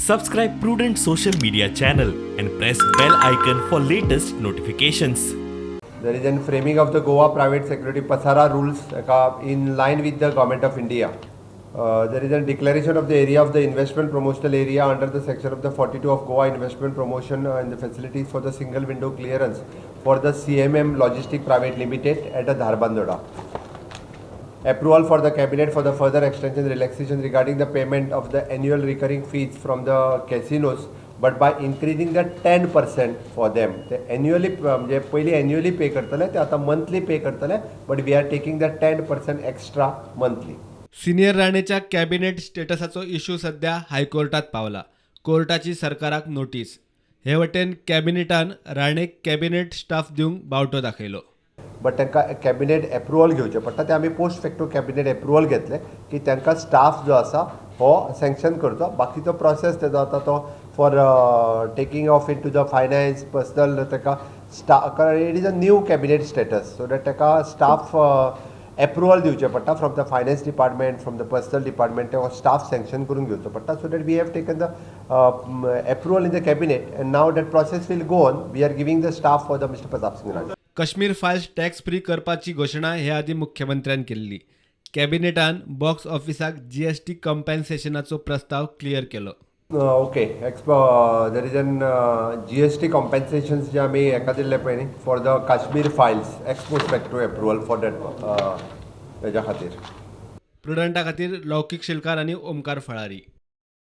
Subscribe Prudent social media channel and press bell icon for latest notifications. There is an framing of the Goa Private Security Pasara rules in line with the Government of India. There is a declaration of the area of the investment promotional area under the section of the 42 of Goa Investment Promotion and the facilities for the single window clearance for the CMM Logistic Private Limited at the Dharbandoda. Approval for the cabinet for the further extension relaxation regarding the payment of the annual recurring fees from the casinos, but by increasing the 10% for them. ते annually म्हणजे पयलीं annually pay करतले, ते आतां monthly pay करतले, but we are taking the 10% extra monthly. Senior राणेच्या cabinet स्टेटसाचो issue सध्या हायकोर्टात पावला. कोर्टाची सरकाराक नोटीस. हे वटेन कॅबिनेटान राणेक कॅबिनेट स्टाफ दिवंक बावटो दाखयलो. बट तांकां कॅबिनेट एप्रुवल घेवचें पडटा. ते आमी पोस्ट फॅक्टो कॅबिनेट एप्रुवल घेतले की तांकां स्टाफ जो आसा हो सँक्शन करचो. बाकीचो प्रोसेस तेजो आतां तो for taking off into the finance personal ताका स्टा, कारण it is a new cabinet status, so that ताका स्टाफ एप्रुवल दिवचें पडटा from the finance department, from the personnel department. तो स्टाफ सँक्शन करून घेवचो पडटा, so that we have taken the approval in the cabinet and now that process will go on. We are giving the staff for the Mister Pratap Singh Rane. Kashmir files tax free करपाची घोशणा हे आदीं मुख्यमंत्र्यान केल्ली. कॅबिनेटान box ऑफिसाक GST कंपेन्सेशनाचो प्रस्ताव clear केलो. Okay, expo there is an GST compensations जे आमी हेका दिल्ले पळय न्ही for the Kashmir Files, ex post facto approval for that हेज्या खातीर. प्रुडंटा खातीर लौकीक शेलकार आनी ओमकार फळारी.